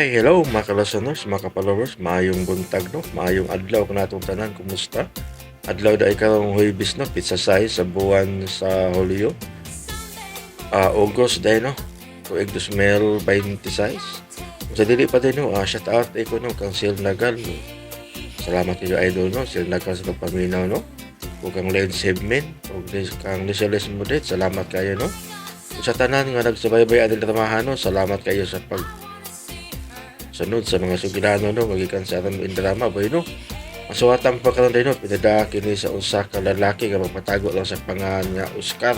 Ay, hello mga ka-listeners, mga ka-followers, maayong buntag, no, maayong adlaw kanatong tanan, kumusta? Adlaw dai karong Huwebes, no, pizza size sa buwan sa Hulyo. August dai, no, tuig 2026. Kung sa dili pa din, no, shout out ko, no, kang Sil Nagal. No. Salamat kayo, idol, no, Sil Nagal sa pagpaminaw, no. Ug kang Len Sebmin, ug kang Nicholas Mudet, salamat kayo, no. Ug sa tanan nga nagsubaybay adil dramahan, no, salamat kayo sa pag sunod sa mga sugilano, no, magikan sa atong drama boy, no. Ang suwatan pa karon din, no, pinada kini sa usa ka lalaki nga magpatago lang sa pangalan nga Oscar.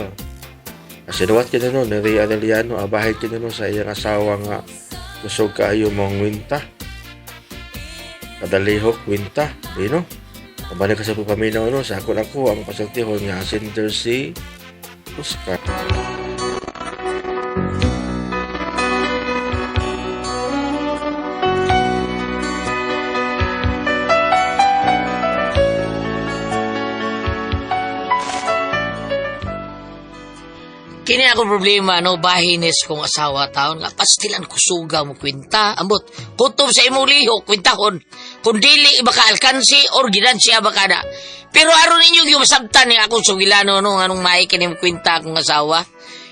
Kasi duwat kini, no, ni Ria Arellano abahay kini, no, sa iyang asawa nga kusog kaayo mong winta. Kadalihok winta, di no. Kabalik ka sa pagpaminaw, no, sa ako ako ang pasultihon nga sender si Oscar. Kini ako problema, no, bahinis kong asawa taon nga pastilan kusuga mo kwenta. Ambot, kutob sa imong lihok, kwentahon. Kung dili baka alkansi or ginansya baka na. Pero aron ninyo yung masabtan ni akong sugilano, no, anong maay kini mo kwenta akong asawa.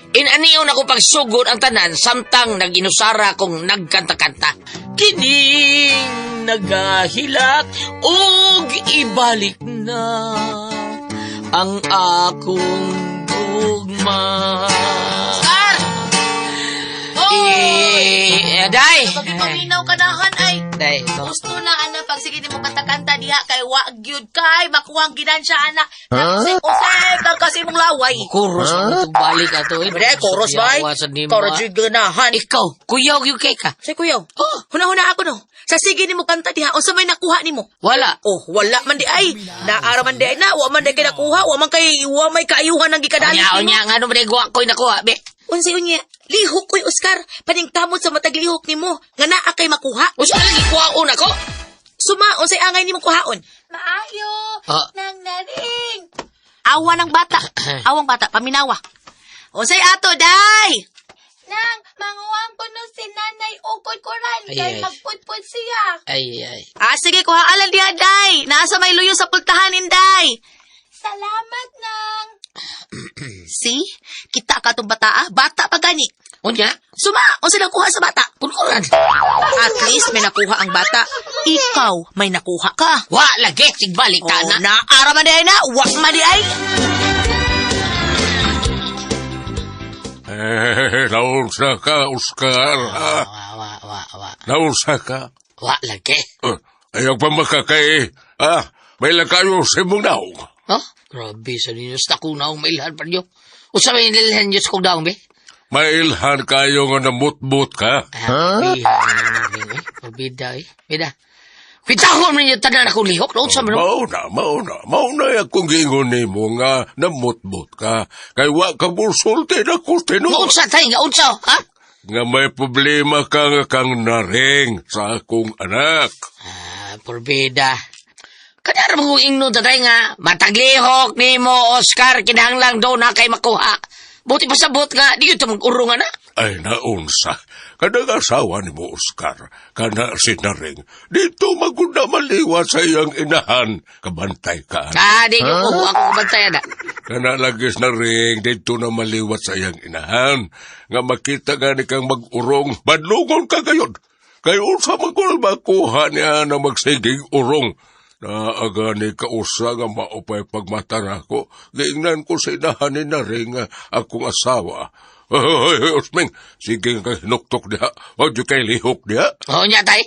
Inaniyon ako pagsugod ang tanan samtang nag-inusara kong nagkanta-kanta. Kining nagahilak og ibalik na ang akong gugma. Scar! Eh, day! Pagpaminaw ka nahan ay. Day, Gusto na ana pag sige nimo kanta-kanta diha kay wa gyud kay makuha ang ginansya ana. Huh? Usay kang kasi mong laway. Kuros huh? Itong balik ato. Eh. Bre, koros bay. Koros jud ganahan. Ikaw, kuyaw yung kay ka. Say kuyaw. Oh. Huna-huna ako no. Sa sige nimo kanta diha unsa may nakuha nimo? Wala. Oh, wala man di ay. Naara man di ay na, wa man di kay nakuha, wa man kay wa may kaayuhan ang gikadalit Unya, nimo. unya, nga ano ba guwa ko'y nakuha, be? Unsay unya? Lihok koy Oscar, paningkamot sa matag lihok nimo nga naa kay makuha. Usa lagi kuhaon ako? Suma, unsay angay nimo kuhaon? Maayo! Ah. Nang naring! Awa ng bata. Awang bata, paminawa. Unsay ato, day? Nang, manguwang ko no si Nanay Ukod Koran Ay, kay ay. magpudpud siya. Ay, ay. Ah, sige, kuha alang diha, day. Nasa may luyo sa pultahan, inday. Salamat, Nang! See? Kita ka tong bata, ah. Bata pa gani. Unya, Suma, unsay nakuha sa bata? kunkuran. At least may nakuha ang bata. Ikaw, may nakuha ka. Wa lagi, sigbalik ta Oh, na. naara man di ay na, wa man di ay. Eh, naunsa ka, Oscar. Ah, Wa, wa, wa, wa. naunsa ka. Wa lagi. Eh, ayaw pa makakay. Ah, may lakayo sa imong naong. Oh, grabe sa ninyo. Sa ko na akong mailhan pa niyo. Usa may nilhan niyo sa kong daong, be? Mailhan kayo nga namutmut ka. Ah, eh. Pabida, eh. Bida. Pitahon ninyo tanan akong lihok. Noon sa mga... Mauna, mauna, mauna akong giingon nimo nga namutmut ka. Kay wa ka musulti na ko tinuod. Unsa tayo nga, unsa, ha? Nga may problema ka nga kang naring sa akong anak. Ah, porbida. Kadara mo kong ingno tatay nga, mataglihok ni mo, Oscar, kinahanglang daw na kay makuha. Buti pa sabot nga, di yun mag-urong na. Ay, naunsa. Kanang asawa ni mo, Oscar, kana si Naring, dito magunda maliwa sa iyang inahan. Kabantay ka. Ah, di ko ko, ako kabantayan na. Kana lagis na ring, dito na maliwat sa iyang inahan. Nga makita gani kang mag-urong, badlungon ka gayon. Kay unsa magul makuha niya na magsiging urong. Naaga ni kausa nga maupay pagmatara ko. Giingnan ko sa inahan ni Naring nga akong asawa. Hoy, hoy, Osming, sige ka hinuktok diha. Huwag kay lihok diha. O, nya tay.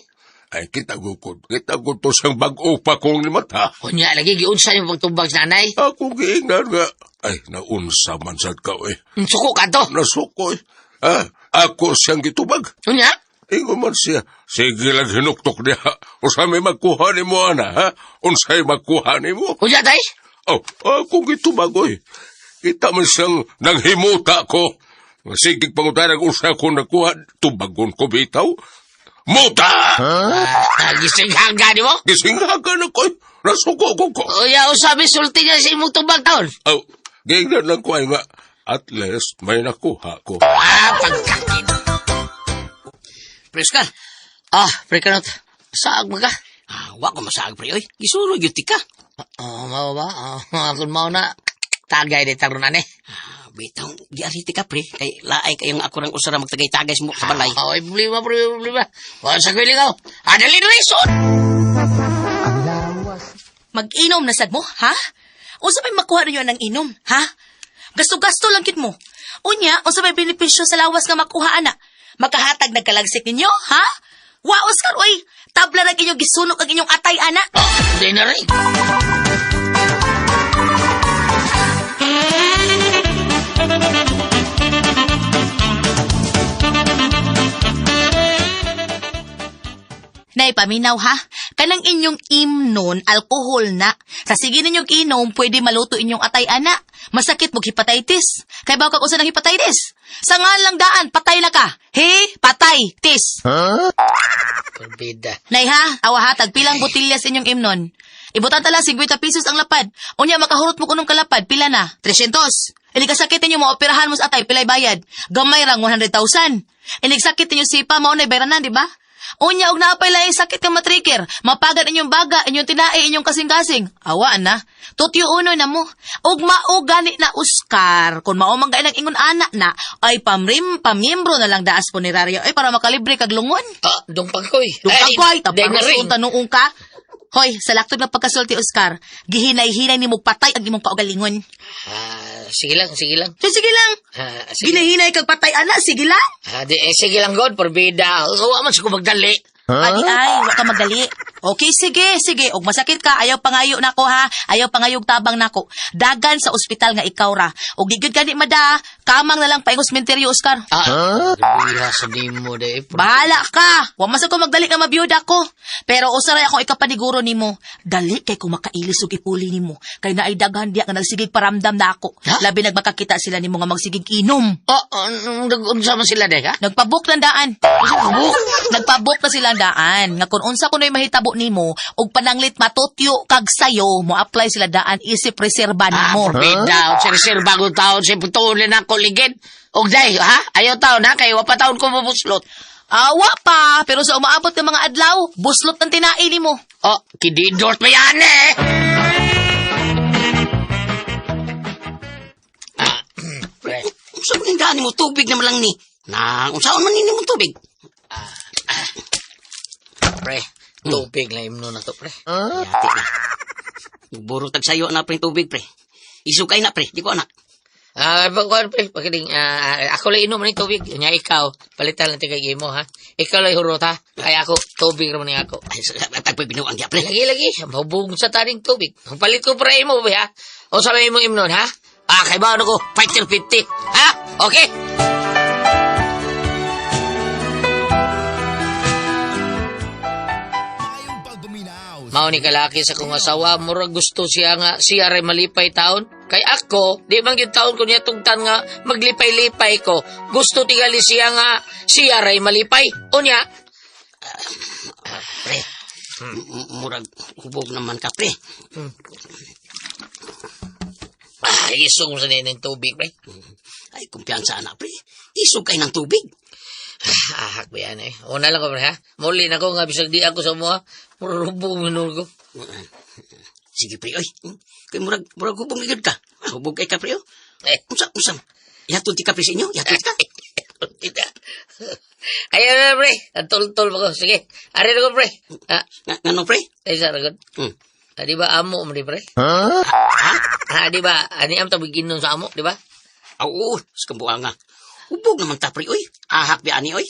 Ay, kita gukod. Kita gukod to siyang bag-o pa kong limata. O nya, lagi, giunsa yung pagtubag sa nanay. Ako giingnan nga. Ay, naunsa man sad ka, eh. Suko ka to. Nasukoy. Ah, ako siyang gitubag. O nya, Ingon man siya. Sige lang hinuktok niya. Usa may magkuha ni mo, ana, ha? Unsay magkuha ni mo? o nya tay. Oh, ako gitubag, oy. Kita man siyang nanghimuta ko. Sige pangutan ang usa ko nakuha. Tubagon ko bitaw. Muta! Ah, gising hangga ni mo. Gisinghagan ako, eh. Nasuko ko ko. O ya, usabi sulti niya sa imong tubag taon. Oh, giingnan lang ko ay nga. At least may nakuha ko. Ah, pagkakin. Pre, Oscar. Ah, pre kanot. Saag mo ka? Ah, wa ko masaag pre oy. Gisuro gyud ti ka. Oh, mao ba? Oh, kung mao na, tagay di taron ani. Ah, bitaw giari ti ka pre kay laay kayong ako rang usara magtagay-tagay sa mo sa balay. Ah, ay, problema, problema, problema. Wala sa kwilingaw. Ah, dali, dali, sud! Mag-inom na sad mo, ha? Unsa may makuha ninyo ng inom, ha? Gasto-gasto lang kit mo. Unya, unsa may benepisyo sa lawas nga makuha ana? Makahatag nagkalagsik ninyo, ha? Wa Oscar, oy! Tabla na inyong gisunog ang inyong atay, ana. Oh, di na rin. Nay, paminaw ha. Kanang inyong imnon, alkohol na. Sa sige ninyong inom, pwede maluto inyong atay ana. Masakit mo hepatitis. Kay bawag kag usa ng hepatitis. Sa ngalang daan, patay na ka. He, patay, tis. Perbida. Nay ha, awa ha, tagpilang botilya sa inyong imnon. Ibutan tala 50 pesos ang lapad. Unya makahurot mo kunong kalapad, pila na? 300. Inig sakit ninyo maoperahan mo sa atay, pilay bayad. Gamay rang 100,000. Inig sakit ninyo sipa, mao na'y bayranan, di ba? Unya og naapay laing sakit nga matriker, mapagan inyong baga, inyong tinae, inyong kasing-kasing. Awa na. Tutyo uno na mo. Og mao gani na Oscar, kung mao man ang ingon ana na, ay pamrim, pamiyembro na lang daas punerarya ay para makalibre kag lungon. Ah, dong pagkoy. Dugagway, Di na rin. taparusun tanuong ka. Hoy, sa laktod nga pagkasulti, Oscar, gihinay-hinay ni mo patay ang imong kaugalingon. Ah, sige lang, sige lang. So, sige lang. Ah, sige. Ginahinay kag patay, ana, sige lang. Ah, di, eh, sige lang, God, perbida. Wa man sa ko magdali. Adi ay, wa ka magdali. Okay, sige, sige. Og masakit ka, ayaw pangayo nako ha. Ayaw pangayog tabang nako. Dagan sa ospital nga ikaw ra. Og di gyud gani mada, kamang na lang paingos menteryo, Oscar. Ah, huh? Sa nimo de. Bahala ka. Wa man sa ko magdali nga mabiyuda ko. Pero usa ra akong ikapaniguro nimo. Dali kay kung makailis og ipuli nimo. Kay naay daghan diya nga nagsigig paramdam na ako. Ha? Labi nagmakakita sila nimo nga magsigig inom. Oh, unsa man sila de, ha? Nagpabook ng daan. Nagpabook na sila ng daan. Nga kung unsa kuno'y mahitabo nimo og pananglit matutyo kag sayo, mo apply sila daan isip reserba Ah, nimo. perbida. Sir, sir, bagong taon, sir, putuloy na ako ligid. Og day, ha? Ayaw taon, ha? Kay wa pa taon ko mabuslot. Awa pa, pero sa umaabot ng mga adlaw, buslot ng tinai nimo. Oh, kididort pa yan, eh! Ah, pre. Unsa man ning daan nimo tubig na man lang ni? Nang unsaon man nimo tubig? Pre, tubig na imno na to, pre. Yati na. Buro tag sayo na pre tubig pre. Isukay na pre, di ko ana. Ah, pagkuhan, pre, pakiling, ako lang inom ni tubig. Nya ikaw, palitan lang tigay imo, ha? Ikaw lang hurot, ha? Kaya ako, tubig raman ni ako. Ay, tagpoy binuang diya pre. Lagi, lagi, mahubog sa taning tubig. Palit ko para imo, ha? O sabi mo imnon, ha? Ah, kay ba ko, fighter 50, ha? Okay? Mao ni kalaki sa kong asawa, murag gusto siya nga siya ray malipay taon. Kay ako, di man gyud taon ko niya tugtan nga maglipay-lipay ko. Gusto tingali siya nga siya ray malipay. Unya, Pre. Murag hubog naman ka pre. ah, isog mo sa ninin tubig, pre. Ay, kumpiyansa ana pre. Isog kay ng tubig. Ah, ba yan eh. Una lang ko, pre, ha? Muli na ko nga, bisag di ako sa mga murubog minul ko. Sige pre oy. Kay murag murag hubog gyud ka. Ah, hubog kay ka pre oh. Eh. Unsa unsa? Ihatod ti ka pre sa inyo, ihatod ka. Tita. Ayaw na, pre. Ang tol-tol pa ko. Sige. Ari na ko, pre. Ah, Ngano pre? ay, sa ragot. Hmm. Ah, di ba amo mo di, pre? Ha? Ah, di ba? Ani am tabigin nun sa amo, di ba? Ah, Oo, sa kambuha nga. Hubog naman ta pre oy. Ahak bi ani oy.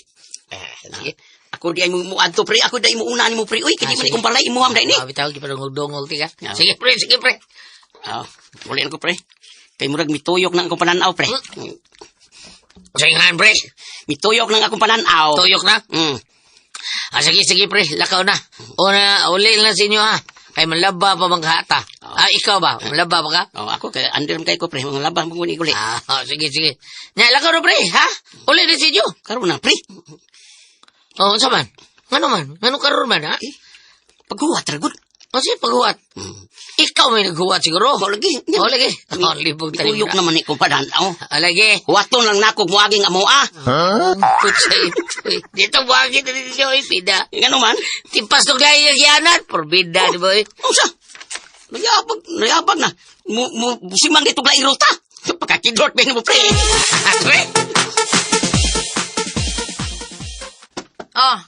Ah, sige. Ako di ay mo muadto pre, ako di ay mo una nimo pre oy, kay di Ah, man sige. ikong balay imuham dai ni. Ah, bitaw, di pa dungol-dungol, tiga. Ah. Sige, pre. Sige, pre. Ah, uli na ko pre. Kay murag mituyok na akong pananaw pre. Sige, pre. Mituyok na akong pananaw. Tuyok na. Ah, sige, sige, pre. Lakaw na. Una, uli na sa inyo, ha? Kay manlaba pa manghata. Ah, ikaw ba? Manlaba pa ka? Oh, ako kay under kay ko pre, mga labah mo ni guli. Ah, sige, sige. Nya, lakaw na, pre, ha? Uli na sa inyo. Karon na pre. Oh, unsa man? Ngano man? Ngano karon man, ha? Paghuwat ra gud. Kasi paghuwat. Ikaw may naghuwat siguro. Oh, lagi. Oh, lagi. Oh, libog tayo. Uyok naman ni ko pa dan. Oh. Ah, lagi. Huwaton lang nako muaging amo ah. Kutsa ito eh. Dito buhangin na dito siya, eh, pida. Ngano man? Timpas ng lahi ng giyanan. Porbida, di ba eh? Unsa? Nayabag, nayabag na. Mu mu simang dito laing ruta. Pagkakidort ba mo pre? Pre! Oh,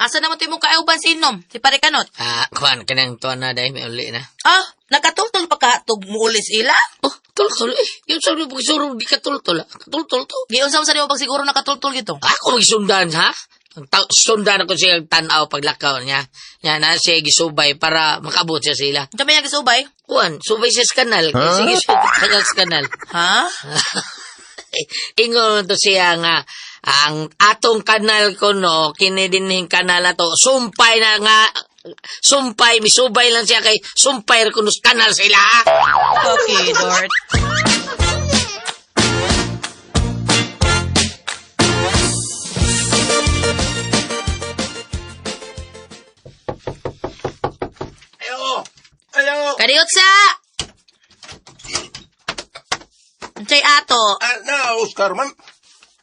asa naman to imong kaauban si Inom? Si Parikanot. Ah, kuhan ka ng tuwan na dahil may uli na. Ah, nakatultol pa ka tug muulis ila? Oh, tultol eh. Yung sabi mo, pagsurong di ka tultol ah. Katultol to. Giunsa mo sa nimo pagsiguro nakatultol gito? Ako magsundan ha? Ang sundan ako siya tanaw paglakaw niya. Niya na siya gisubay para makabot siya sila. Unsa may gisubay? Kuan, subay siya sa kanal. Huh? Sige, subay siya sa kanal. Ha? Ingon to siya nga, ang atong kanal ko no, kini dinhing kanal na to, sumpay na nga, sumpay, misubay lang siya kay sumpay ra kuno sa kanal sila. ha? Okay, Dort. Ayo! Ayo! Kadiot sa! Unsay ato? Ah, na, Oscar, ma'am.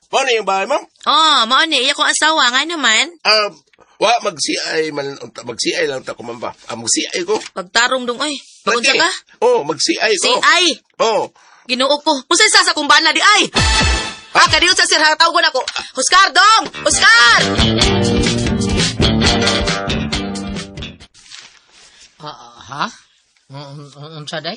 Paano yung bahay, ma'am? Oh, mao ni iya kong asawa nga naman. Ah, wa, mag-CI man, mag-CI lang ta ko, ma'am ba? Ah, mag-CI ko. Pagtarong dong ay. Pagunsa ka? Oh, mag-CI ko. Si ay. Oh. Ginoo ko. Unsay sa sa kumbana di ay? Ah, kadiot sa sir tawgon ako. Oscar dong! Oscar! Ah, ah, ha? Unsa day?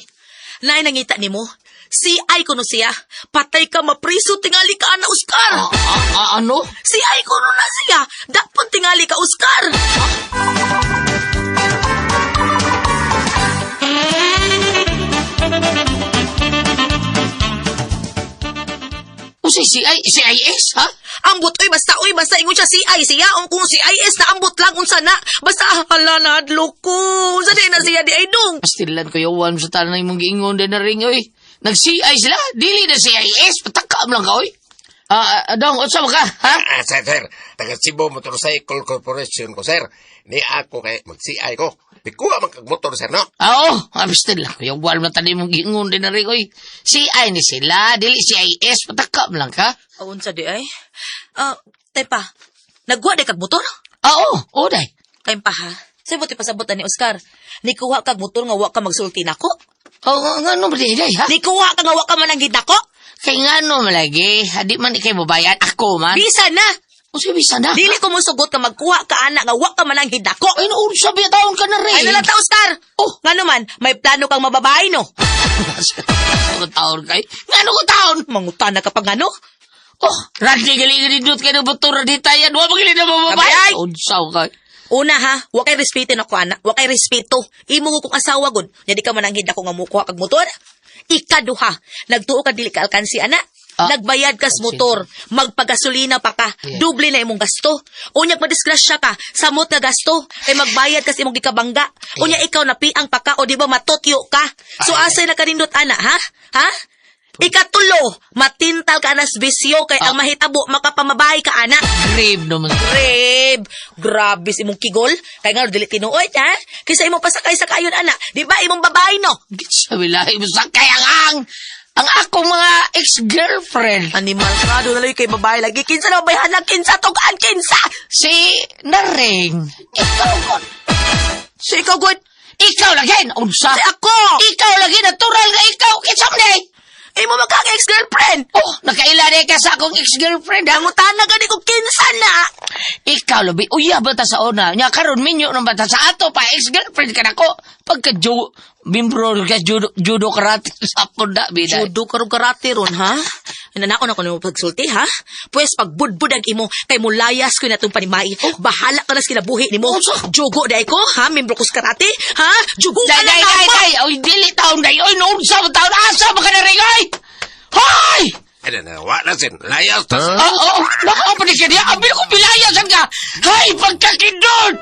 Naay nangita nimo. Si ay kuno siya. Patay ka mapriso tingali ka ana Oscar. Ah, ah, ah, ano? Si ay kuno na siya. Dapon tingali ka Oscar. Unsay CI, CIS, ha? Ambot oy basta oy basta ingon siya si ay siya ang kung si IS na ambot lang unsa na. Basta ah, hala na adlok ko. Unsa di na siya di ay dong. Pastilan ko yawan sa tanan imong giingon din na ring, oy. Nag-CI sila, dili na CIS, patakam lang ka, oy. Ah, ah, dong, unsa ba ka, ha? Ah, sir, sir. Taga Cebu Motorcycle Corporation ko, sir. Ni ako kay mag-CI ko. Pikuha man kag motor, sir, no? Ah, Oo, oh, lang ko yawan mo tanan imong giingon din na ring, oy. CI ni sila, dili CIS, patakam lang ka. Oh, unsa di ay? Ah, tay pa. Nagwa di kag motor? Ah, Oo, oh, day. Kayong pa ha. Sa buti pasabot ni Oscar. Nikuha kag motor nga wa ka magsulti nako. Oo, oh, nga no, ba di, day, ha? Nikuha ka nga wa ka mananggid nako. Kay nga no, malagi, adi man ikay babayan, ako man. Bisa na. Unsa bisa na? Dili ko mosugot ka magkuha ka ana nga wa ka mananghid nako. Ay, no, unsa ba taon ka na rin? Ay nalang ta Oscar. Oh. Ngano man, may plano kang mababae no. Ano taon kay? Ngano ko taon? Mangutana ka pag ano? Oh, radli gali gali kay no butura di tayan. Wa magili na mababay. Abay! Unsaw kay. Una ha, wa kay respeto nako ana, wa kay respeto. Imo ko kong asawa gud. Nya di ka mananghid ako nga mukuha kag motor. Ikaduha, nagtuo ka dili ka alkansi ana. Ah. Nagbayad ka sa motor, magpagasolina pa ka, Yeah. doble na imong gasto. Unya madisgrasya ka, samot nga gasto, kay magbayad ka sa imong gikabangga. Unya ikaw napiang pa ka o di ba matotyo ka. So asay na kanindot ana ha? Ha? Ikatulo, matintal ka anas bisyo kay ang mahitabo makapamabahay ka ana. Grave naman. Grab! Grabe sa imong kigol. Kay nga dili tinuod ha. Kaysa imong pasakay sa kayon ana. Di ba imong babae no? Sa bilahi mo sa kaya ang akong mga ex-girlfriend. Animal ka do na lang kay babae lagi kinsa na babae kinsa tugaan kinsa. Si Naring. Ikaw ko. Si ikaw good. Ikaw lagi. Unsa? Si ako. Ikaw lagi natural nga ikaw kinsa man eh. Imo magkang ex-girlfriend. Oh, nakaila na ka sa akong ex-girlfriend ha. Nangutana gani ko kinsa na. Ikaw labi, uya ba ta sa una? Nya karon minyo nang bata sa ato pa ex-girlfriend ka nako. Pagka ju bimbro ka judo, judo karate sa akong da bida. Judo karong karate ron ha. Nanakon ako nimo pagsulti ha. Pwes pagbudbud ang imo kay mulayas ko na itong panimai. Bahala ka na sa kinabuhi nimo. Jugo dai ko ha, membro ko sa karate ha. Jugo ka Day, na day, na day, mo. day. Oy, dili taon day. Oy, noon sa taon asa ba ka na rin, oy? Hoy! Ay, na, wa na, sir. Layas ta, sir. Ah, oo, nakaopen ni siya niya. Abi ko bilaya ka. Hay, pagkakindot!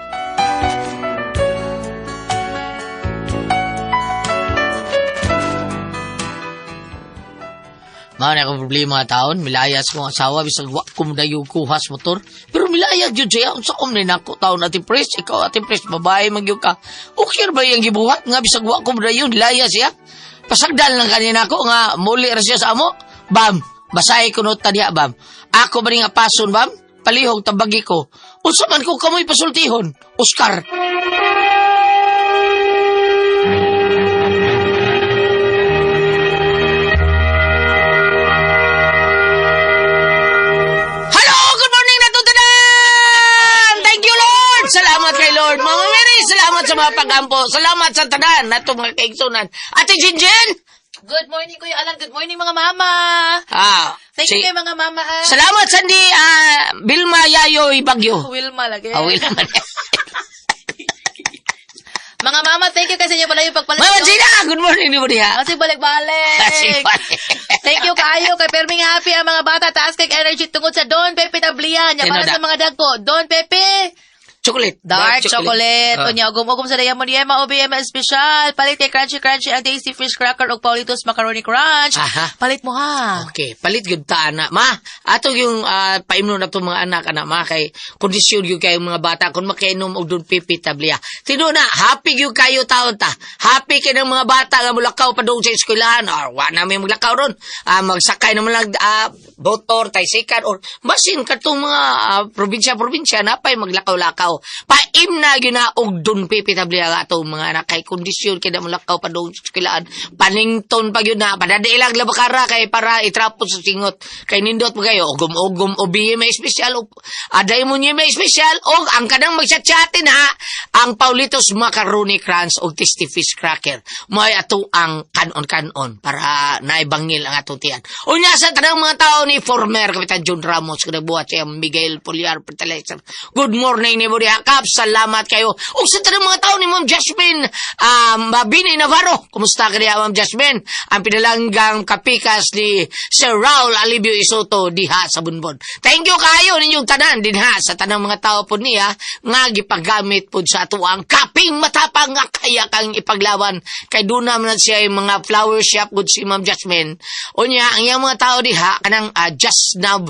Mao na akong problema taon, milayas kong asawa bisag wa ko modayo kuhas motor. Pero milayas jud siya unsa ko man nako taon Ate Pres, ikaw Ate Pres babae man gyud ka. Okay ra ba iyang gibuhat nga bisag wa ko modayo nilayas siya? Pasagdal lang kanina ko nga muli ra siya sa amo. Bam, basahi ko nota diha bam. Ako ba ning apason bam? Palihog tabagi ko. Unsa man ko kamoy pasultihon? Oscar. Hello! Good morning na tanan! Thank you, Lord! Salamat kay Lord. Mama Mary, salamat sa mga pag-ampo. Salamat sa tanan na mga kaigsunan. Ate Jinjin! Good morning, Kuya Alan. Good morning, mga mama. Ah, Thank you kay mga mama. Ah. Salamat, Sandy. Vilma Yayoy Bagyo. Wilma lagi. Ah, Wilma. Mga mama, thank you kasi inyo pala yung pagpalit. Mama Gina, good morning ni mo diha. Kasi balik-balik. Kasi balik. Thank you kaayo kay perming happy ang mga bata taas kay energy tungod sa Don Pepe Tablian. Nya para Tinoda. sa mga dagko, Don Pepe. Chocolate. Dark chocolate. Ah. Unya ugom-ugom sa Diamond Yema OBM Special. Palit kay Crunchy Crunchy ang Tasty Fish Cracker ug Paulitos Macaroni Crunch. Aha. Palit mo ha. Okay, palit gyud ta ana. Ma, ato yung paimnon na mga anak ana ma kay kondisyon gyud kayo mga bata kung makainom og Don Pepe Tablia. Tinuod na, happy gyud kayo taon ta. Happy kay ng mga bata nga mulakaw padung sa eskwelahan. Or wa na may maglakaw ron. Magsakay naman lang motor, tricycle or basin katong mga probinsya-probinsya napay maglakaw-lakaw. Paim na gyud na og Don Pepe Tablia ang atong mga anak kay kondisyon kay na mulakaw padung sa eskwelahan. Panington pa gyud na padadi ilang labakara kay para itrapon sa singot. Kay nindot mo kayo ugom-ugom o may espesyal o aday mo niya may espesyal og ang kanang magsatsatin ha ang Paulitos Macaroni Crunch og Tasty Fish Cracker. Mo'y ato ang kanon-kanon para naibangil ang atong tiyan. Unya sa tanang mga tao ni former Kapitan John Ramos kinabuhat siya Miguel Poliar Fertilizer. Good morning ni Budi Hakap. Salamat kayo. Ug sa tanang mga tao ni Ma'am Jasmine Mabini Navarro. Kumusta ka diha Ma'am Jasmine? Ang pinalanggang kapikas ni Sir Raul Alibio Isoto diha sa Bunbon. Thank you kayo ninyong tanan dinha sa tanang mga tao po niya nga gipagamit po sa ato ang kaping matapang nga kaya kang ipaglaban kay doon naman siya yung mga flower shop gud si Ma'am Jasmine. Unya ang iyang mga tao diha kanang just now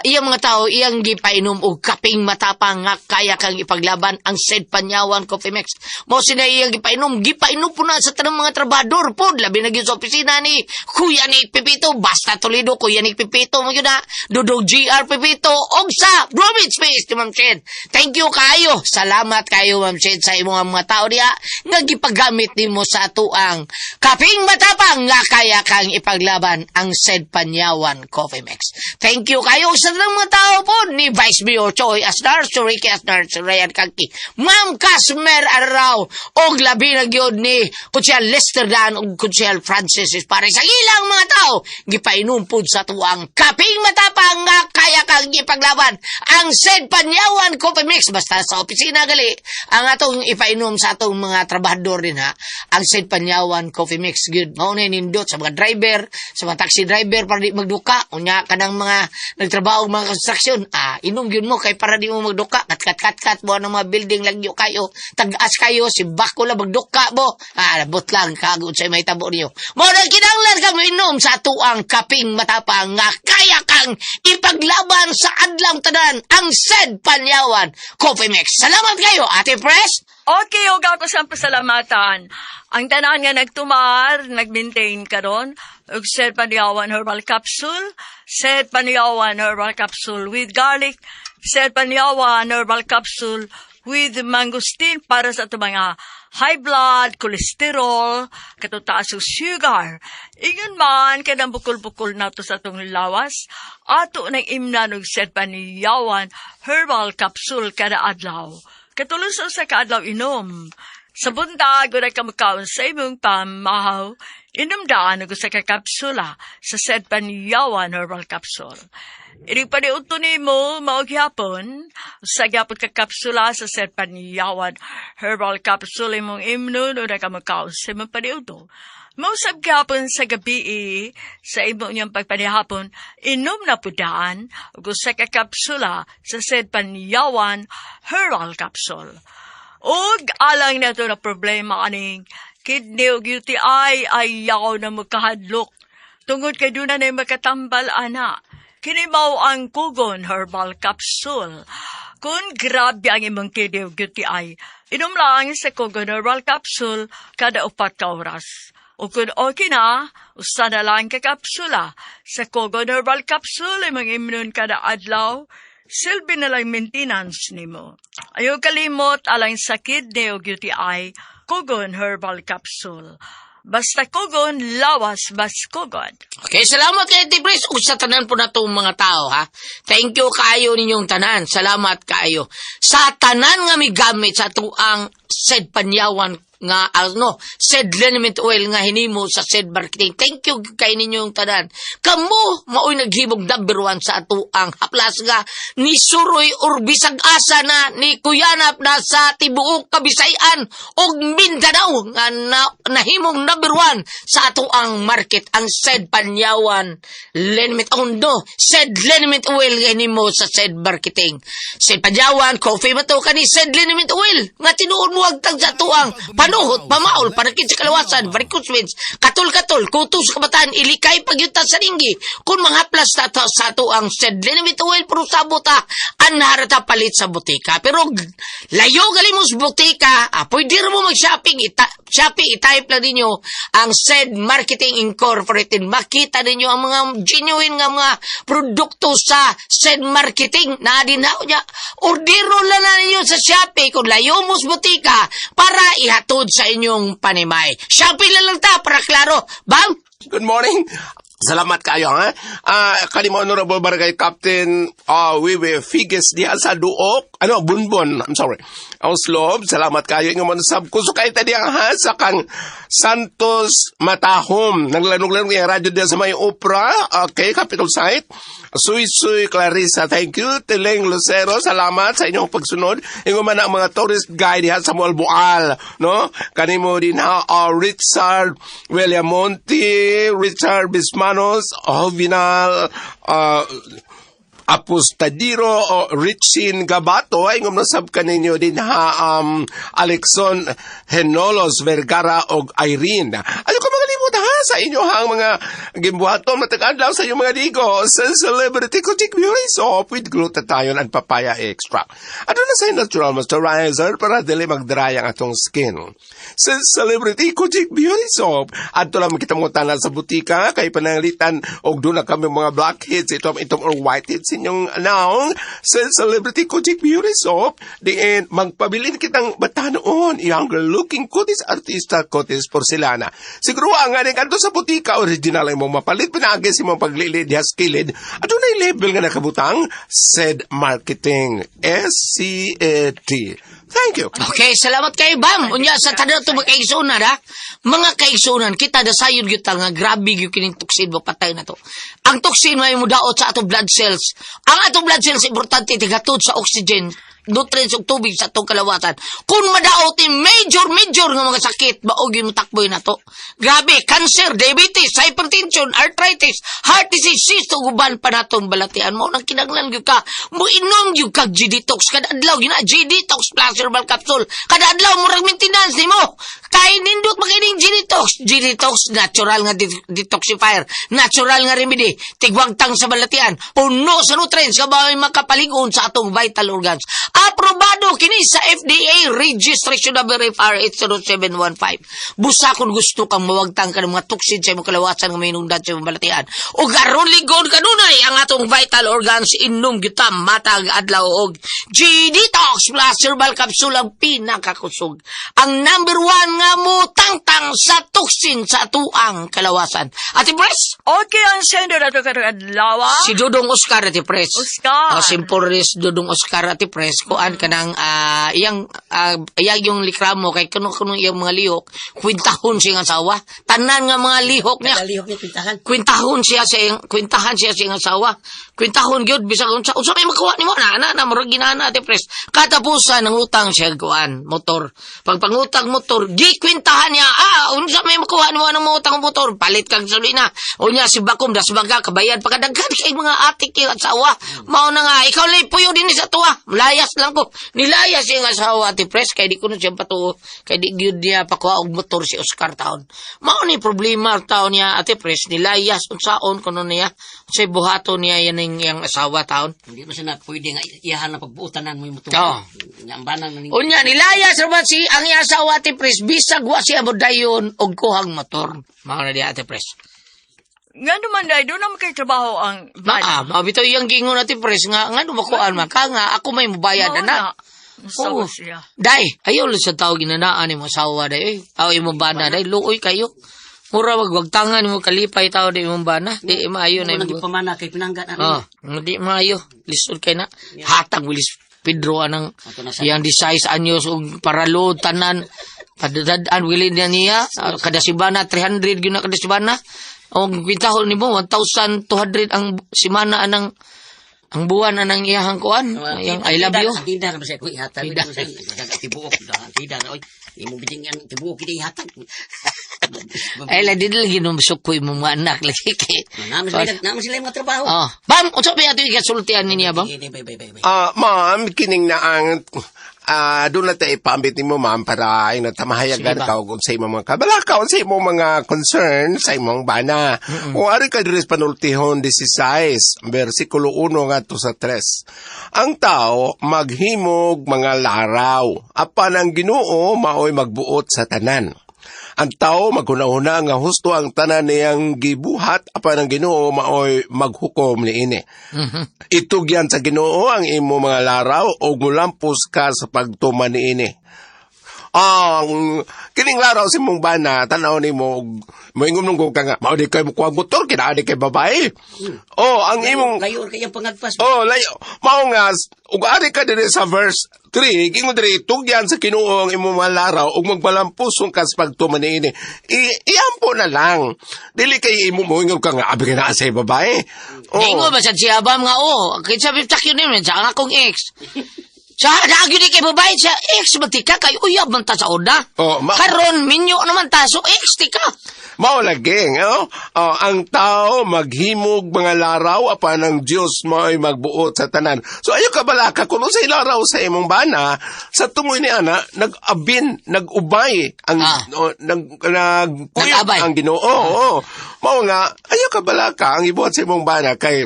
iyang mga tao iyang gipainom og kaping matapang nga kaya kang ipaglaban ang said Panyawan Coffee Mix. Mao sina iyang gipainom, gipainom po na sa tanang mga trabador po labi na gyud sa opisina ni Kuya Nick Pepito, basta Toledo Kuya Nick Pepito mo gyud na Dudong GR Pepito og sa Robin Space ni Ma'am Shed. Thank you kayo. Salamat kayo Ma'am Shed sa imong mga tao diha nga gipagamit nimo sa atuang kaping matapang nga kaya kang ipaglaban ang said Panyawan Coffee Mix. Thank you kayo sa tanang mga tao po ni Vice Mayor Choi Asnar, Sir Ricky Asnar, Sir Ryan Kangki, Ma'am Casmer Arrao, og labi na gyud ni Kutsel Lester Dan og Kutsel Francis para sa ilang mga tao gipainom pud sa tuang kaping matapang nga kaya kang ipaglaban ang said Panyawan Coffee Mix basta sa opisina gali ang atong ipainom sa atong mga trabahador din ha ang said Panyawan Coffee Mix gyud mao na nindot sa mga driver sa mga taxi driver para di magduka unya kanang mga nagtrabaho og mga construction inom gyud mo kay para di mo magduka kat kat kat kat mo ang mga building lagyo kayo tag-as kayo si bako lang magduka mo labot lang kagod sa may tabo niyo mo na kinahanglan ka moinom sa atuang kaping matapang nga kaya kang ipaglaban sa adlaw tanan ang said Panyawan Coffee Mix. Salamat kayo Ate Press. Okay, og ako sa pasalamatan. Ang tanan nga nagtumar, nag-maintain karon og Sir Paniawan Herbal Capsule, Sir Paniawan Herbal Capsule with garlic, Sir Paniawan Herbal Capsule with mangosteen para sa atong mga high blood, cholesterol, katutaas og sugar. Ingon man kanang bukol-bukol nato sa atong lawas, ato nang imnan og Sir Paniawan Herbal Capsule kada adlaw. Katulong sa usa ka adlaw inom. Sa buntag, wala ka makaon sa imong pamahaw, inom daan og usa ka kapsula sa said Panyawan Herbal Capsule. Inig paniudto nimo mao gyapon, usa gyapon ka kapsula sa said Panyawan Herbal Capsule imong imnon una ka makaon sa imong paniudto. Mausab gyapon sa gabi sa imo niyang pagpanihapon, inom na pudaan og usa ka kapsula sa said Panyawan Herbal Capsule. Og alang na to na problema aning kidney ug UTI ayaw na magkahadlok. Tungod kay duna na makatambal ana. Kini mao ang Kugon Herbal Capsule. Kung grabe ang imong kidney ug UTI, inom lang sa Kugon Herbal Capsule kada 4 ka oras. O kung okay na, usa na lang ka kapsula. Sa Kugon Herbal Capsule, imong imnon kada adlaw, silbi na lang maintenance nimo. Ayaw kalimot alang sa kidney o UTI, Kugon Herbal Capsule. Basta kugon, lawas bas kugon. Okay, salamat kay Ate Pres ug sa tanan po natong mga tao ha. Thank you kaayo ninyong tanan. Salamat kaayo. Sa tanan nga migamit sa atuang said panyawan nga ano, said liniment oil nga hinimo sa said marketing. Thank you kay ninyong tanan. Kamo maoy naghimog number one sa atuang haplas nga ni Suroy or bisag asa na ni Kuyanap na sa tibuok Kabisayan ug Mindanao nga nahimong number one sa atuang market ang said panyawan liniment ondo said liniment oil nga hinimo sa said marketing. Said panyawan coffee man to kani said liniment oil nga tinuod mo agtang sa atuang panuhot, pamaol, panakit sa kalawasan, varicose veins, katol-katol, kuto sa kabataan, ilikay pagyuta sa dinggi. Kung mga plus na to, sa atuang said liniment oil, pero sa buta, anharata palit sa butika. Pero layo gali mo sa butika, pwede rin mo mag-shopping, Shopee, i-type lang ninyo ang said Marketing Incorporated. Makita ninyo ang mga genuine nga mga produkto sa said marketing na din na niya. Ordero lang na ninyo sa Shopee kung layo mo sa butika para ihatod sa inyong panimay. Shopee lang lang ta para klaro. Bang! Good morning. Salamat kayo, ha? Kanimo Honorable Barangay Captain Wiwe Figes diha sa Duok. Ano, Bunbon. I'm sorry. Oslob, salamat kayo. Ingon mo sab ko. So kayo diha ha sa kang Santos Matahom. Naglanog-lanog yung radyo diha sa may Opera. Okay, Capital Site. Suy Suy Clarissa, thank you. Tileng Lucero, salamat sa inyong pagsunod. Ingon man ang mga tourist guide diha sa Moalboal, no? Kanimo din ha, Richard William Monti, Richard Bismanos, Jovinal, Apostadiro o Richin Gabato ay ngumnasab kaninyo din ha Alexon Henolos Vergara og Irene. Ayo ko mga limot ha sa inyo ha ang mga gimbuhaton matag adlaw sa inyong mga ligo sa Celebrity Kojic Beauty Soap with glutathione and papaya extract. Aduna sa natural moisturizer para dili magdry ang atong skin. Sa Celebrity Kojic Beauty Soap, adto lang kita mo tanan sa butika kay pananglitan og duna kami mga blackheads, itom itom or whiteheads inyong naong sa Celebrity Kojic Beauty Soap. Diin magpabilin kitang batanon, younger looking kutis artista kutis porcelana. Siguro ang nga kadto sa butika original ang imong mapalit pinaagi sa imong paglili diha sa kilid. Adunay label nga nakabutang said marketing SCAT. Thank you. Okay, salamat kay Bam. Unya sa tanan to mga kaigsuonan ha. Mga kaigsuonan, kita dasayon gyud ta nga grabe gyud kining toxin mo patay na to. Ang toxin may mudaot sa atong blood cells. Ang atong blood cells importante tigatod sa oxygen, nutrients ug tubig sa atong kalawasan. Kung madaot ni major major nga mga sakit, mao gyud motakboy na to. Grabe, cancer, diabetes, hypertension, arthritis, heart disease, cyst ug uban pa natong balatian mo nang kinahanglan gyud ka mo inom gyud kag G-Detox kada adlaw gina G-Detox plus herbal capsule kada adlaw murag maintenance nimo kay nindot makining G-Detox. G-Detox natural nga detoxifier, natural nga remedy, tigwagtang sa balatian, puno sa nutrients nga may makapalig-on sa atong vital organs. Aprobado kini sa FDA, registration number FR 80715. Busa kung gusto kang mawagtang ka ng mga toxin sa imong kalawasan nga may sa imong balatian o aron ligon kanunay ang atong vital organs, inom gyud ta matag adlaw og G-Detox Plus Herbal Capsule, ang pinakakusog, ang number one nga mo tangtang sa toxin sa atuang kalawasan. Ate Pres. Okay, ang sender ato karong adlaw. Si Dudong Oscar, Ate Pres. Oscar. Oh, Simpores Dudong Oscar, Ate Pres, kuan kanang iyang yung likramo kay kuno kuno iyang mga lihok, kwintahon siya nga asawa. Tanan nga mga lihok niya. Lihok niya pintahan. Kwintahon siya sa iyang asawa. Kwintahon gyud bisag unsa unsa may makuha nimo na na na murag ginana, Ate Pres. Katapusan ng utang siya kuan motor. Pag pangutang motor, gikwintahan niya, unsa may makuha nimo anong utang motor, palit kag gasolina. Unya si Bakom das baga kabayad pagkadaghan kay mga atik yung asawa. Mao na nga ikaw lay puyo dinhi sa tuwa. Layas. Nilayas lang ko. Nilayas yung asawa, Ate Pres, kay di ko na siya patuo. Kay di gyud niya pakuha og motor si Oscar taon. Mao ni problema taon niya, Ate Pres, nilayas unsaon kuno niya. Unsay buhaton niya yan ang iyang asawa taon. Hindi mo siya na pwede nga iyahan ang pagbuotanan mo yung motor. Oo. Nga ang banang na ninyo. Unya, nilayas raman si ang iyang asawa, Ate Pres, bisag wa siya mo dayon og kuhang motor. Mao na diya, Ate Pres. Nga naman dahil doon naman kay trabaho ang bana. Maa, mabitaw iyang gingon, Ate Pres, nga, nga makuan man ka nga, ako may mubayad Mao na. na. Oo. Sawa siya. Day, ayaw lang sa tao ginanaan ni mo asawa day. Eh, aw imong bana day, luoy kayo. Mura wag tangan mo kalipay tao di imong bana, di maayo na Mo nang imong. gipamana kay pinangga na Oh, di maayo. Lisod kay na. Hatag Willis Pedro anang Ato na sa- iyang 16 anyos og paralo tanan padadaan wili niya niya kada sibana 300 gyud na kada sibana og kwintahon nimo 1,200 ang simana anang ang buwan anang iyahang kuan iyang I love you. Ang tindar ba siya kung ihatag? Tindar. Tibuok. Ang tindar. Oy, imo biting ang tibuok kita ihatag. Ay, la dili lagi nung sukoy mo mga anak lagi kay. Naman sila yung mga trabaho. Oh. Bam, unsa ba ato ikasultian niya bam? Sige, bay, bay, bay, bay. Ah, ma'am, kining na ang doon na tayo ipambit nimo ma'am para ay natamahayagan Sige ba? ka og sa imong mga kabalaka sa imong mga concern sa imong bana. Kung ari ka diri sa panultihon 16, versikulo 1 ngadto sa 3. Ang tao maghimog mga laraw, apan ang Ginoo maoy magbuot sa tanan. Ang tao maghuna-huna nga husto ang tanan niyang gibuhat apan ang Ginoo maoy maghukom niini. Itugyan sa Ginoo ang imo mga laraw ug mulampos ka sa pagtuman niini. Ang kining laraw sa imong bana tan-aw nimo og moingon nung ka nga mao di kay mo kuha motor kinaadi kay babae. Oh, ang imong Layo kay ang pangagpas. Oh, layo. Mao nga ug ari ka diri sa verse 3, gingon diri tugyan sa Ginoo ang imong mga laraw ug magbalampuson ka sa pagtuman niini. Iampo na lang. Dili kay imo moingon ka nga abi ka na sa babae. Oh. Ningo ba sad siya bam nga oh, kinsa bi sakyo ni sa ang akong ex. Sa lagi ni kay babae sa ex man tika kay uyab man ta sa una. Oh, Karon minyo naman ta so ex tika. Mao lagi, oh? Oh, ang tao maghimog mga laraw apan ang Dios mao'y magbuot sa tanan. So ayo ka balaka kung unsay laraw sa imong bana, sa tungoy ni ana nag-abin, nag-ubay ang oh, nag Nag-abay. ang Ginoo. Oo. Mao nga ayo ka balaka ang ibuhat sa imong bana kay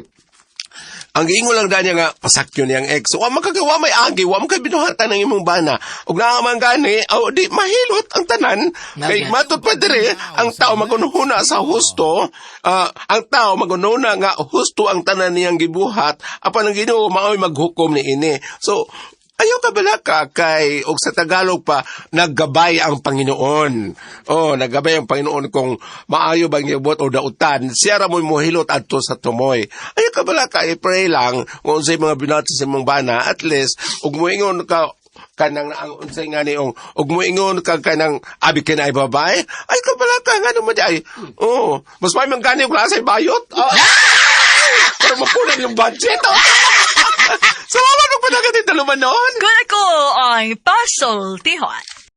ang giingon lang danya nga pasakyo niyang ex. Wa man kagawa may agi, wa man kay binuhatan ang imong bana. Ug naa man gani, aw di mahilot ang tanan. Kay matud pa diri ang tao magunhuna sa husto, ang tao magunhuna nga husto ang tanan niyang gibuhat apan ang Ginoo mao'y maghukom niini. So ayaw ka balaka kay og sa Tagalog pa naggabay ang Panginoon. Oh, naggabay ang Panginoon kung maayo bang gibuhat o dautan. Siya ra mo'y mohilot adto sa tumoy. Ayaw ka balaka i-pray lang kung unsay mga binati sa imong bana at least ug moingon ka kanang ang unsay nga ni ug moingon ka kanang abi ka na ay babae ay ka balaka nga mo di ay oh mas may man gani og lasay bayot para mapunan yung budget oh. Salamat og panagat taluman noon. Kun ako ang Pasultihon.